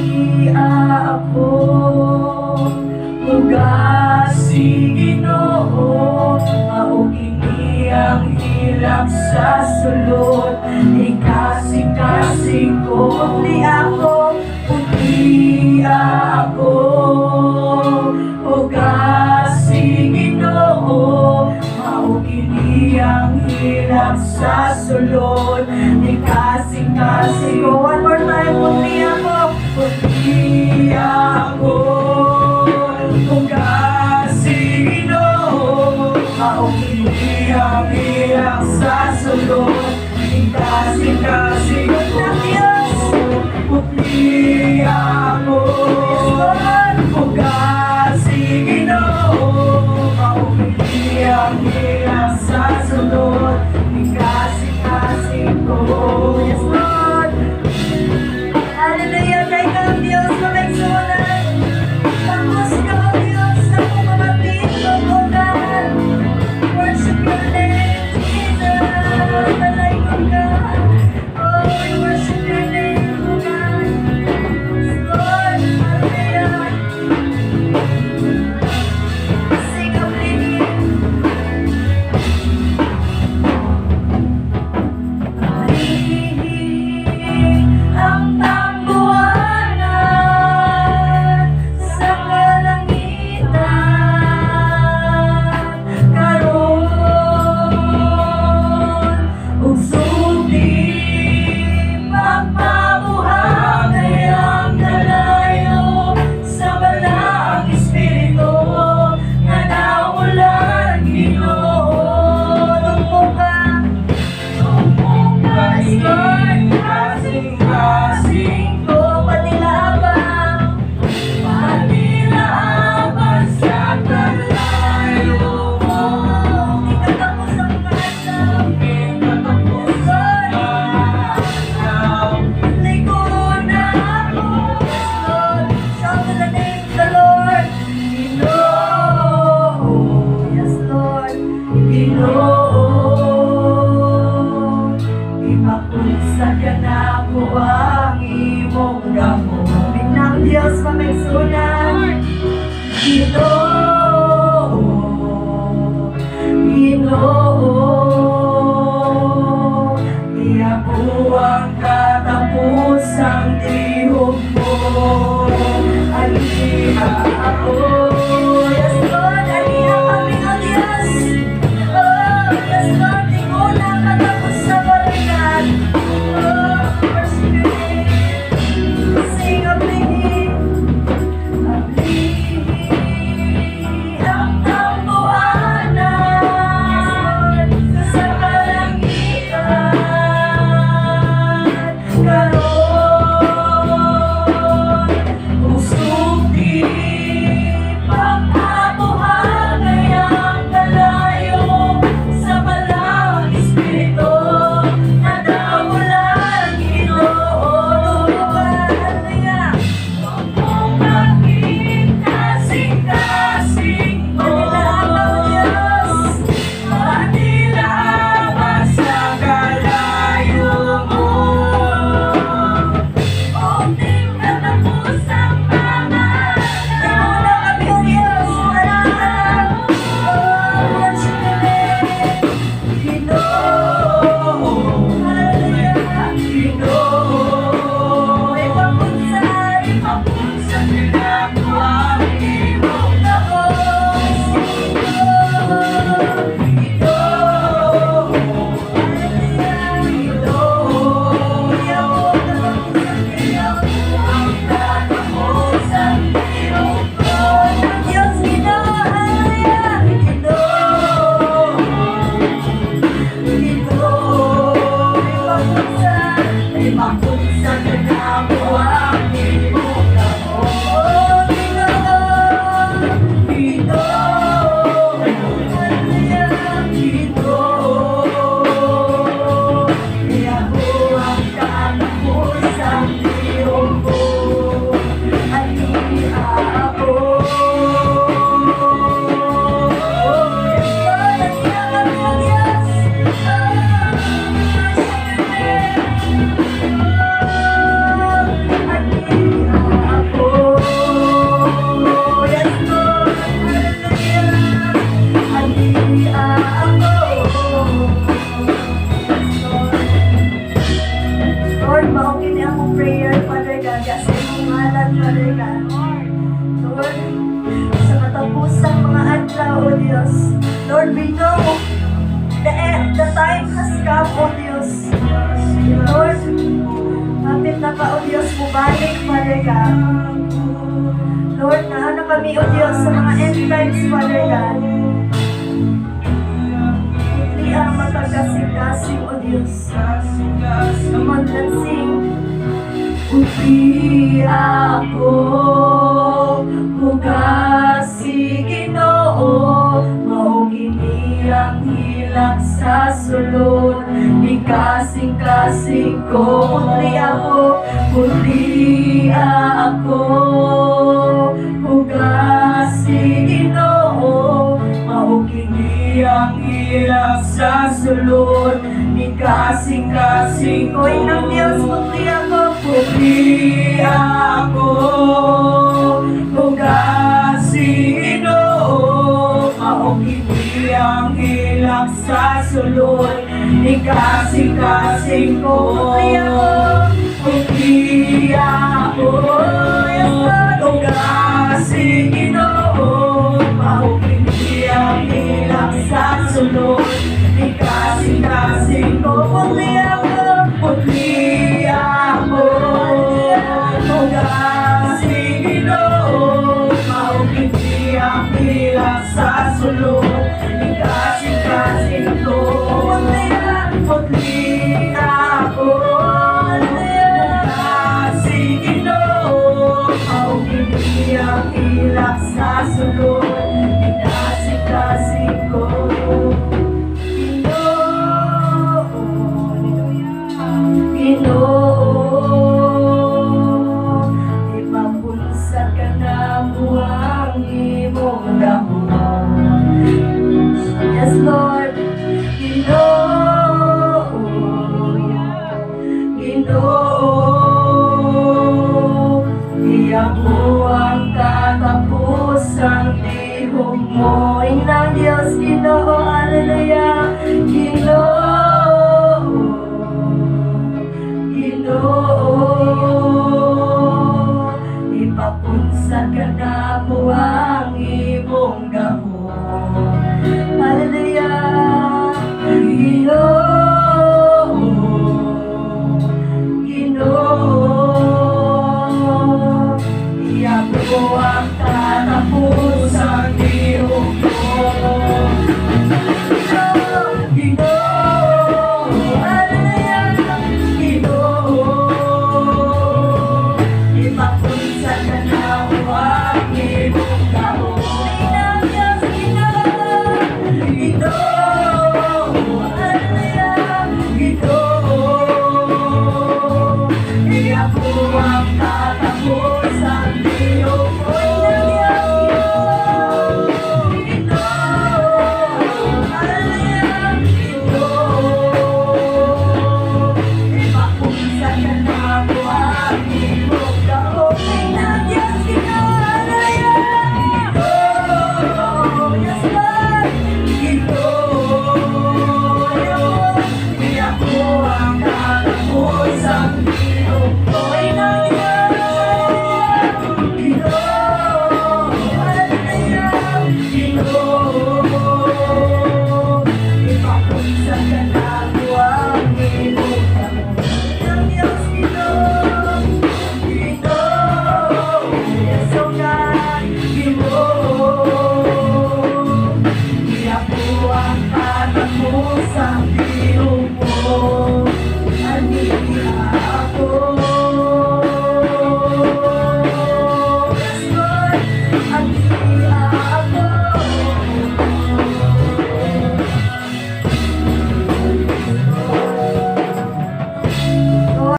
Putlia ako, hugasi Ginoo, mao kini ang hilak sa sulod, ikasing-kasing ko. Putli ako, putlia ako, hugasi Ginoo, mao kini ang hilak sa sulod, ikasing-kasing ko. One more time, putli ako, putli ako, hugasi Ginoo, mao kini ang hilak sa sulod, ikasing-kasing ko. Putli ako, hugasi Ginoo, mao kini ang hilak sa sulod, ikasing-kasing ko. Yes, Lord. Hallelujah, kay kang Diyos, mga igsuonan. Tapos ka, O Diyos, sa akong mga tingog, O God. Worship your name, Jesus. Dalaygon ka. Oh, we worship your name, O God. Yes, Lord, hallelujah. Sing of living. Ablihi ang tambuhanan sa kalangitan karon ug sulti pagpabuhagay ang kalayo sa balaang espiritu nga naulan, Ginoo. Tugmok ka. Yes, Lord. Kasing-kasing ko patilaban. Patilaban sa kalayo mo. Di katapos ang mga adlaw. Di katapos ang adlaw. Likod na ako. Yes, Lord. Shout to the name of the Lord. Ginoo. Yes, Lord. Ginoo. Ipakunsa ka nako ang imong gamo. Minang Diyos, mga igsuonan. Ginoo, Ginoo, Iya ang katapusang tihok mo. Aliha ako. Yes, Lord, aliha kami, O Diyos. Oh, yes, Lord, tinguna katapos sa balikat. Oh, worship your name. Sing ablihi. Ablihi ang tambuhanan sa kalangitan karon ug sulti. Ngalan, Father God. Lord, sa katapusang mga adlaw, O Diyos. Lord, we know the end, the time has come, O Diyos. Lord, hapit na ka, O Diyos, mubalik, Father God. Lord, naa na kami, O Diyos, sa mga end times, Father God. Hindi ang magkasing-kasing, O Diyos. Come on, let's sing. Putli ako, pugasi Ginoo, mao kini ang hilak sa sulod, ikasing-kasing ko. Putli ako, putli ako, pugasi Ginoo, mao kini ang hilak sa sulod, ikasing-kasing ko. Inang Diyos, putli ako, Putli ako, pugasi Ginoo, mao kini ang hilak sa sulod, ikasing-kasing ko. Putli ako, Putli ako, Yes, Lord. Pugasi Ginoo, mao kini ang hilak sa sulod, ikasing-kasing ko. Putli ako, Putli ako, pugasi Ginoo, mao kini ang hilak sa sulod, ikasing-kasing ko. Putli ako, Putli ako, pugasi Ginoo, mao kini ang hilak sa sulod, ikasing-kasing ko. Ginoo, Ginoo, ipapunsa ka na ang imong gahom. Yes, Lord. Ginoo, Ginoo, Iya mo ang katapusang lihok mo. Inang Diyos, Ginoo, hallelujah.